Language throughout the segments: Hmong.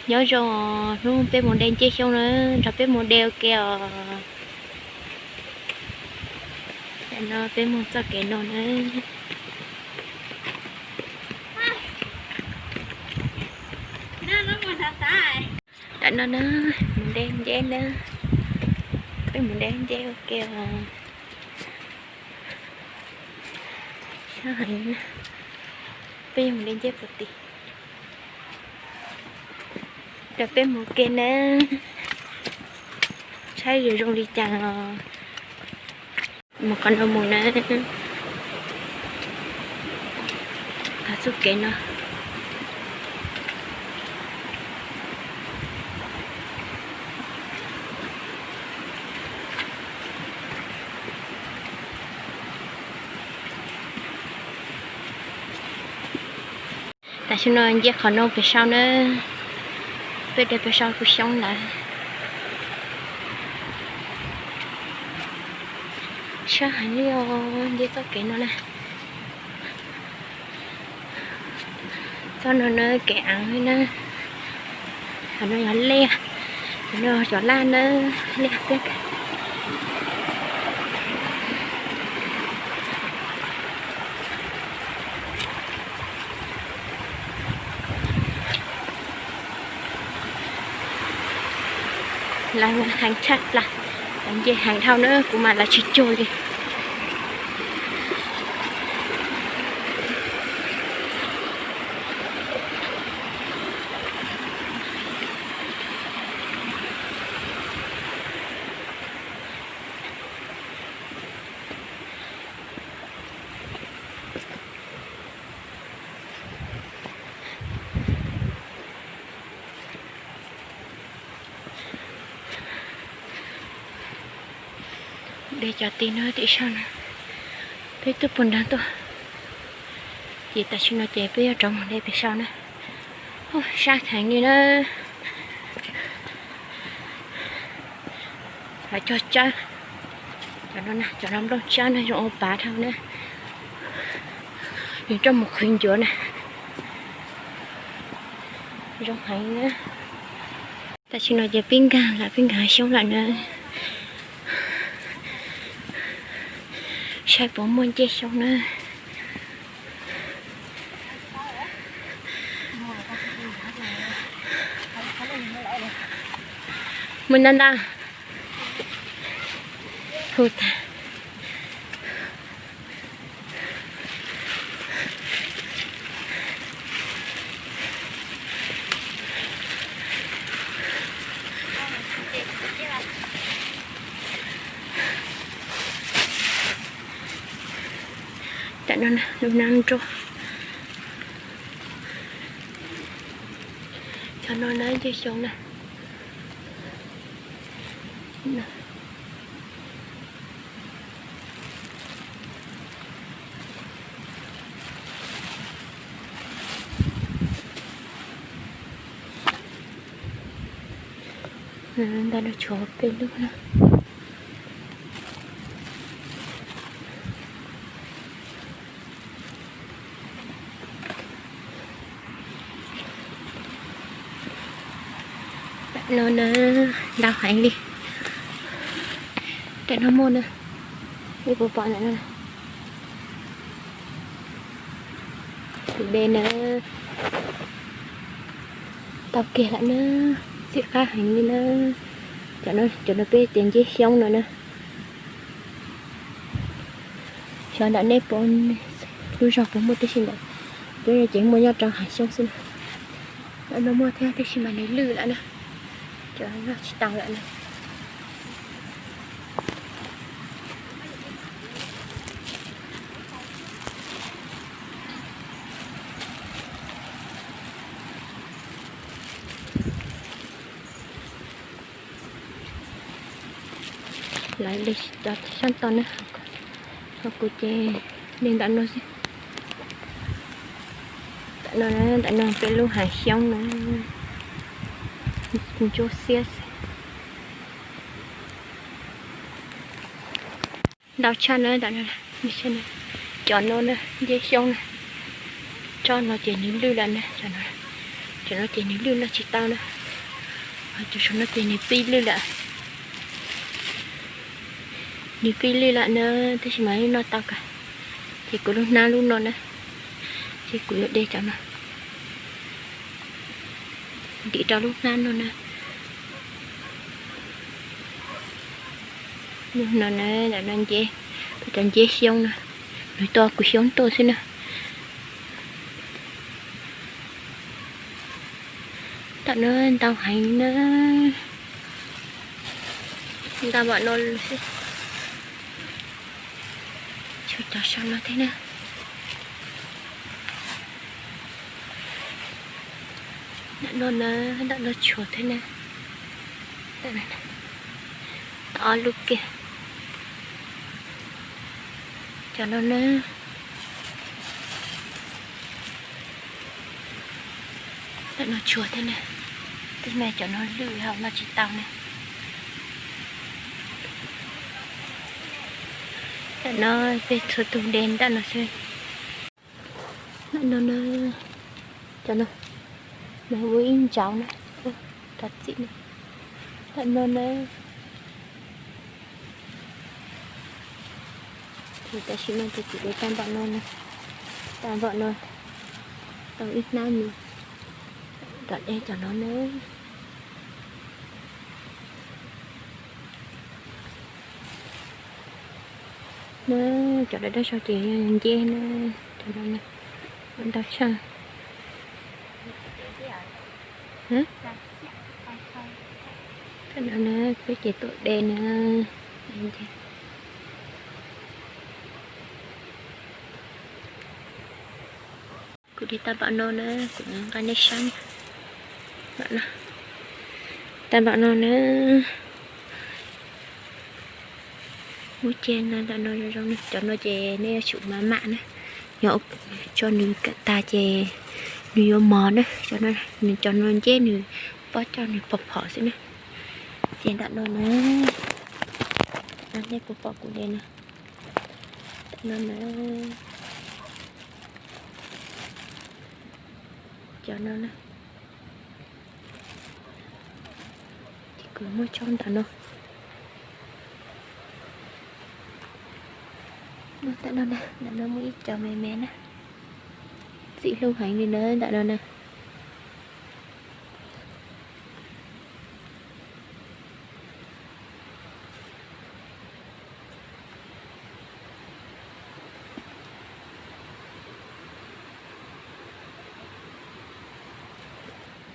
Nyob zoo, hnub peb mus de ncej xyoob na, nrog peb mus de ua ke os. Tam no peb mus txoj kev no na. Tam no na, mus de ncej na, peb mus de ncej ua ke os. Sab heev, peb yuav mus de ncej puag tim. Rau peb mus ke na, saib zoo zoo li cas os. Mus qhov no mus na, qhov txoj kev no. Tam sim no nce qhov no pem sau na, peb de pem sau kuv xyoob ntawd. Sab heev li os, nce txoj kev no na. Txoj no na kev aav li na. Qhov no yog liaj, qhov no cov laj na, liaj tiag. Lawv heev tshaj plaws, lawv nce heev dhau na, kuv mas lawv tsis cuag li. De cov tim no tim sau na, peb tuaj puag nrad tuaj, ces tam sim no ces peb yuav rov mus de pem sau na. Sab heev li na. Lawv cog tsawb, cov no na, cov no nplooj tsawb na, zoo ua pav dhau na. Nws coj mus qhwv ncuav na, zoo heev na. Tam sim no ces pib nkag lawm, pib nkag xyoob lawm na. Saib puas muaj ncej xyoob na. Muaj ntau ntau. Hu tag. Tam no lub nab nroj. Cov no na ncej xyoob na. Ntawm no tshuav peb lub na. Tam no na, ntau heev li. Tam no muaj na, nej puas pom ntawm no. Tus de na, tau kiag lawm na, txim qab heev li na. Cov no, cov no peb tias ncej xyoob no na. Xyov ntawm nej puas, lub zog puas muaj tib si ntawm, peb ces muaj nyob rau hav xyoob xwb na. Tam no muaj thiab tab sis mas nws lwj lawm na, cov noj tsis tau lawm na. Lawv de cov sab tod na, ho kuv ces de ntawm no xwb. Tam no, tam no peb lub hav xyoob no ntsuab xiab xwb. Ntau tshaj na, cov no na, ncej xyoob na, tsob no ces nws lwj lawm na, cov no. Cov no ces nws lwj noj tsis tau na. Ho cov saum no ces nws pib lwj lawm. Nws pib lwj lawm na, tab sis mas noj tau kawg. Ces kuv lub hnab lub no na, ces kuv yuav de cov no ntim rau lub hnab no na. Lub no na, ntawm no nceb, cov nceb xyoob na, nws tuaj kuv xyoob tuaj xwb na. Tam no ntau heev na, ntau npaum no xwb. Tshuav cov saum no thiab na. Ntawm no na, ntawm no tshuav thiab na. Tau ob lub kiag. Cov no na. Ntawm no tshuav thiab na. Tab sis mas cov no lwj ho noj tsis tau na. Ntawm no peb txhua tus de ntawm no xwb. Ntawm no na, cov no, no muaj ib ntsauv na, rov txim na. Ntawm no na, ces tam sim no ces kuv de tau npaum no na, tau npaum no, tau ib hnab me, rov de cov no na. Na, cov dawb dawb saud ces yog nceb na, cov no ntau tshaj. Cov no na peb ces tuaj de na. Kuv de tau npaum no na, kuv nqa nej saib. Tau npaum no na. Muab ceg ntawm no zoo zoo na, cov no ces nej yuav tsum mam mam na, yog tso nws kawm tag ces nws yuav mos na. Cov no, nws cov no nceb nws pob coj nws phom phom xwb na. Ces ntawm no na, nej puas pom kuv de na? Ntawm no na, cov no na. Ces kuv muab tso ntawm no. Ntawm no na, ntawm no muaj ib co me me na. Txim hlub heev li na ntawm no na.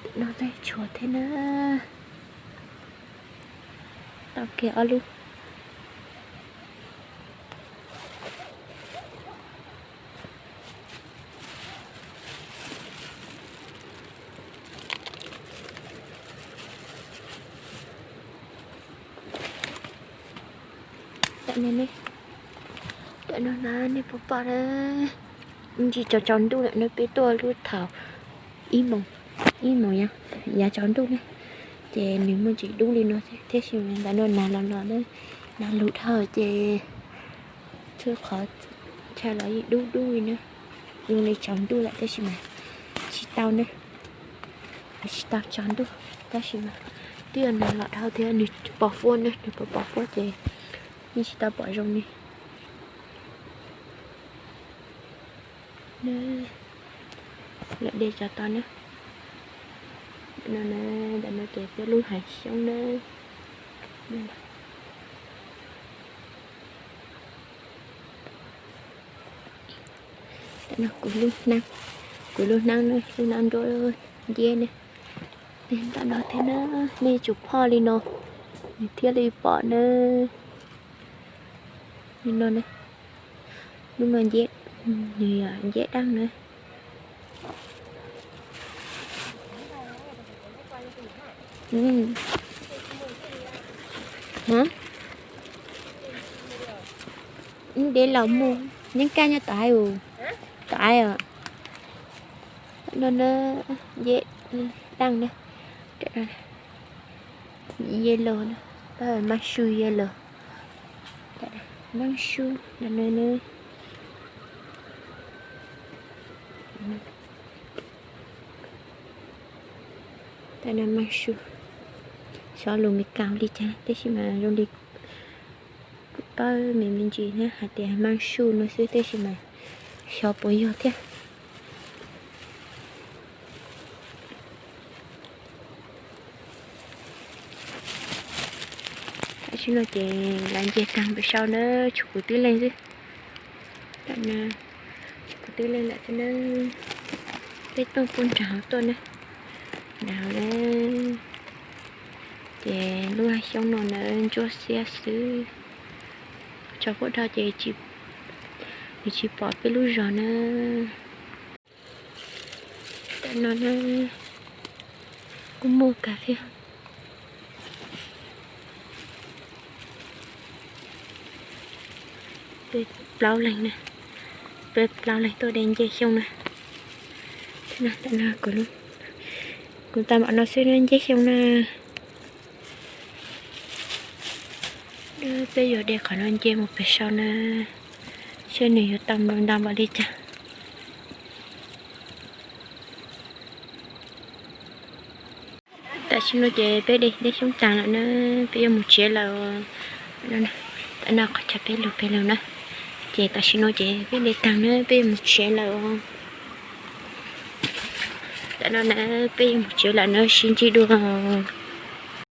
Tim no tej tshuav thiab na. Tau kiag ob lub. Tam no ne, tam no na nej puas pom na, ntsis tsaus tsaus ntuj lawm na, peb tuaj lub thaum ib moos, ib moos yav tsaus ntuj ne, ces nws muaj ntsis dub li no thiab, tab sis ntawm no nag los los na, nag lug dhau ces txhua qhov chaw los yeej dub dub li na, zoo li tsaus ntuj lawm tab sis mas tsis tau ne, tsis tau tsaus ntuj, tab sis mas twb yog nag los dhau thiab nws pos huab ne, nws pos pos huab ces yeej tsis tau pom zoo li. Lawm de cov tod na. Ntawm no, ntawm no ces peb lub hav xyoob na. Ntawm no kuv lub hnab, kuv lub hnab na, lub hnab nruab nceb ne. Ntawm no thiab na, nej tsum phoj li no, nws thiaj li pom na. Li no na, lub no nceb, nws yog nceb daj na. Deb los muag, nyob kaj nyob tom hav, tom hav os. No na, nceb daj na, yellow na, mushroom yellow, mushroom na. Ntawm no na, ntawm no na, Tam no maaj su, xyov lus Meskas li cas tab sis mas zoo li kuv paub me me ntsis thiab hais tias maaj su no xwb tab sis mas xyov puas yog thiab. Tam sim no ces lawv nce taag pem sau na, tshuav kuv tib leeg xwb. Tam no kuv tib leeg lawm xwb na. Peb tuaj puag nram hauv tuaj na, nram hauv na. Ces lub hav xyoob no na ntsuab xiab xwb. Tsaus huab dhau ces nws tsis pom peb lub zos na. Tam no na kuj muaj kas fes. Peb plaub leeg na, peb plaub leeg tuaj de ncej xyoob na. Tam no kuv tau npaum no xwb na ncej xyoob na. Peb yuav de qhov no nce mus pem sau na, saib nws yuav tau npaum nta npaum li cas. Tam sim no ces peb de ncej xyoob taag lawm na, peb yuav mus tsev lawm. Tam no qhov chaw peb lug pem lawm na, ces tam sim no ces peb de taag na peb yuav mus tsev lawm. Tam no na peb yuav mus tsev lawm na, sib ntsib dua.